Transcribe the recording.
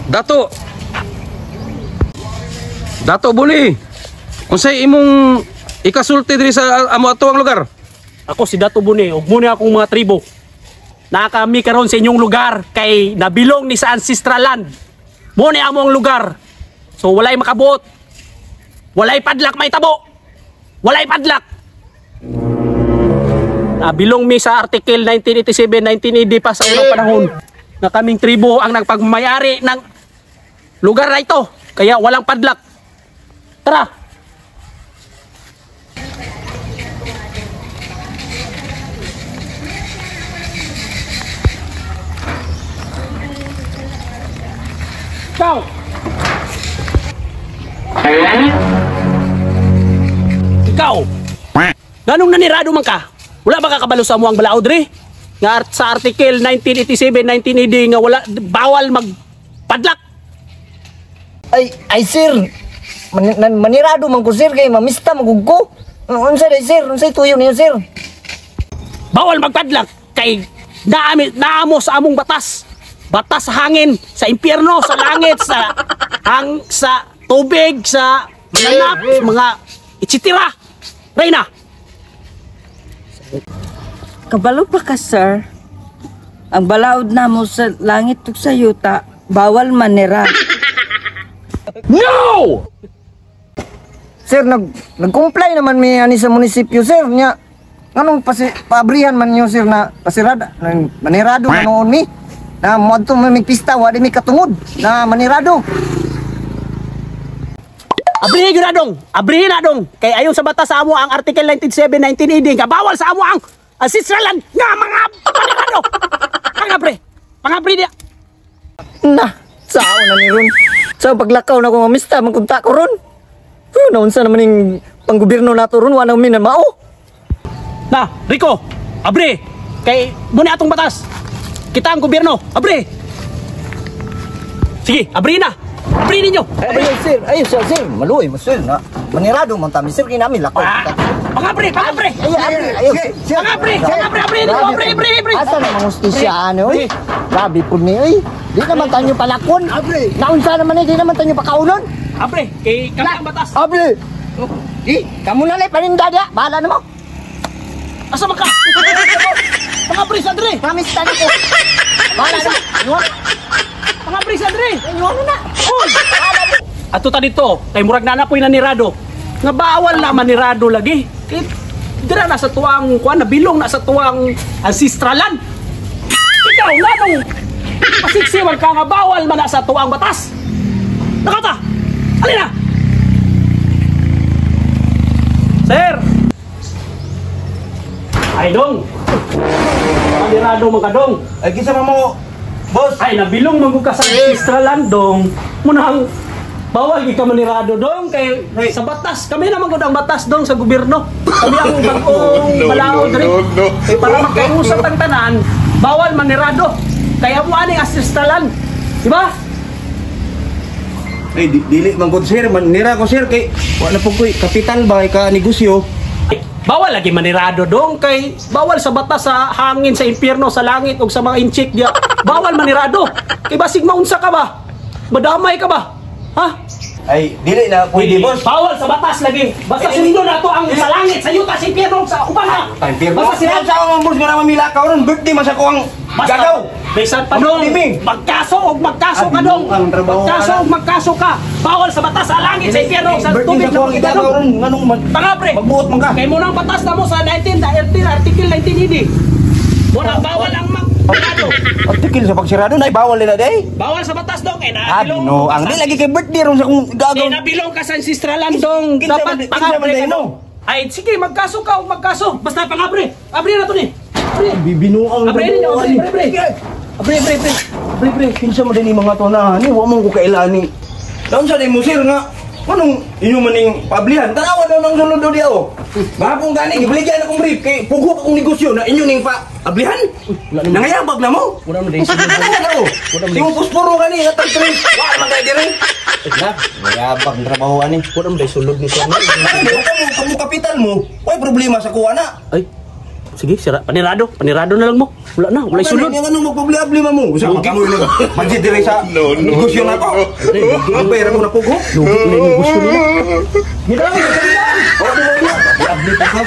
Dato. Dato Buni. Unsay imong ikasulti diri sa amo ato ang lugar? Ako si Dato Bune ug muna akong mga tribo. Naa kami karon sa inyong lugar kay nabilong ni sa ancestral land. Mo ni among lugar. So walay makabuot. Walay padlak may tabo. Walay padlak. Nabilong mi sa article 1987, 1980 pa sa unang panahon na kaming tribo ang nagpagmayari ng lugar na ito. Kaya walang padlak. Tara. Ikaw! Ikaw! Ganong nanirado man ka? Wala ba kakabalo sa amuang balaod re? Nga sa article 1987, 1980 nga wala, bawal magpadlak. Ay sir, manirado man ko sir kay mamista magug ko. Unsa day sir? Unsay tuyo niyo sir? Bawal magpadlak kay naamo sa among batas. Batas sa hangin, sa impyerno, sa langit, sa hang, sa tubig, sa mananap, sa mga etc. Reyna. Kabalo pa ka, sir. Ang balaod namo sa langit ug sa yuta, bawal manira. No! Sir, nag-comply naman mi ani sa munisipyo sir nya. Nganong paabrihan man niyo sir na pasirada, manirado man noon mi. Na moadto man mi pista, wa di mi katungod na manirado. Abrihin yun na dong. Abrihin na dong. Kay ayon sa batas sa amo ang article 97, 1980 nga bawal sa amo ang ancestral land nga mga manirado. Pangabre. Pangabre diya. Na, sao na ni ron. Sa paglakaw na ko mamista man kunta ko ron. Huh, naunsa naman ning panggobyerno nato ron, wa na mi na mao. Na, Rico, abre. Kay muna atong batas. Kita ang gobyerno, abre. Sige, abre na. Abre ninyo. Ay, sir, ay sir, sir, maluoy mo sir na. Manirado man ta mi sir kay nami lakaw. Ah, pangabre, pangabre. Ay, abre, ay, sir. Pangabre, pangabre, abre ninyo, abre, abre, abre. Asa na mangustisya ano oy? Grabe pud ni oy. Di naman tanyo palakon. Abre. Naunsa naman ni, di naman tanyo pakaunon. Abre, kay kami ang batas. Abre. Eh, kamo na lay paninda dia. Bahala na mo. Asa man ka? Pangabre sa Andre. Pamista na ko. Bahala na. Iwan. Pangabre sa Andre. Iwan na. Uy! Ato ta dito, kay murag na po'y nanirado. Nga bawal na manirado lagi. Kay dira na sa tuwang kuan, nabilong na sa tuwang ancestralan. Ikaw nganong pasiksiwan ka nga bawal man na sa tuwang batas. Nakata. Alina. Sir. Ay dong. Manirado man ka dong. Ay kinsa man mo, boss? Ay nabilong man ka sa ancestralan dong. Munang bawal gid ka manirado dong kay sa batas. Kami naman gud ang batas dong sa gobyerno. Kami ang bag-ong balaod diri. Kay para magkausap ang tanan, bawal manirado. Kay amo ani ancestralan. Di ba? Ay dili man gud sir, manira ko sir kay wala pud koy kapital ba kay ka negosyo. Ay, bawal lagi manirado dong kay bawal sa batas sa hangin, sa impyerno, sa langit ug sa mga inchik diya. Bawal manirado. Kay basig maunsa ka ba? Madamay ka ba? Ha? Ay dili na pwede boss. Bawal sa batas lagi. Basta sundon nato ang sa langit, sa yuta, sa impyerno, sa uban ha. Impyerno. Basta sila Sa akong boss nga naman milakaw ron, birthday man sa ko ang gagaw. Bisan pa dong. Magkaso og magkaso ka dong. Ang trabaho Magkaso og magkaso ka. Bawal sa batas sa langit, sa impyerno, sa Birthday tubig, sa ko ang igagaw ron, nganong man Pangabre. magbuot man ka. Kay mo nang batas na mo sa 19 article 19 ED. Wala bawal ang magkado. Artikel sa pagsirado na bawal nila day. Bawal sa batas dong kay Ah, nabilong. no, ang di lagi kay birthday ron sa akong gagaw. Kay nabilong ka sa ancestralan dong. Kinsa Dapat man pangabre day ka mo? dong. Ay sige, magkaso ka og magkaso. Basta pangabre. Abre na to ni. Abre. Bibinuang Abre ninyo, abre, abre, abre. Abre, abre, abre. Abre, abre, kinsa man din mga to na ni wa man ko kaila ni. Naunsa day mo sir nga anong inyo maning pablihan? Tanawa daw nang sulod do diya oh. Gahapon gani gibaligyan akong brief kay pugo akong negosyo na inyo ning pa ablihan. Nangayabag na mo. Wala man day sulod. Wala mo. Yung pusporo gani atang tres. Wa man kay dire. Na, nangayabag ang trabaho ani. Wala man day sulod ni sir. Ay, kamo kapital mo. Way problema sa kuha na. Ay. Sige, sira panirado, panirado na lang mo. Wala na, wala sulod. Ano nga magpabli-abli man mo? Usa ka mo nag budget dire sa negosyo na to. Ang pera mo na pugo. Lugi na yung negosyo nila. Gidang, gidang. Oh, di mo. Abli pa ka.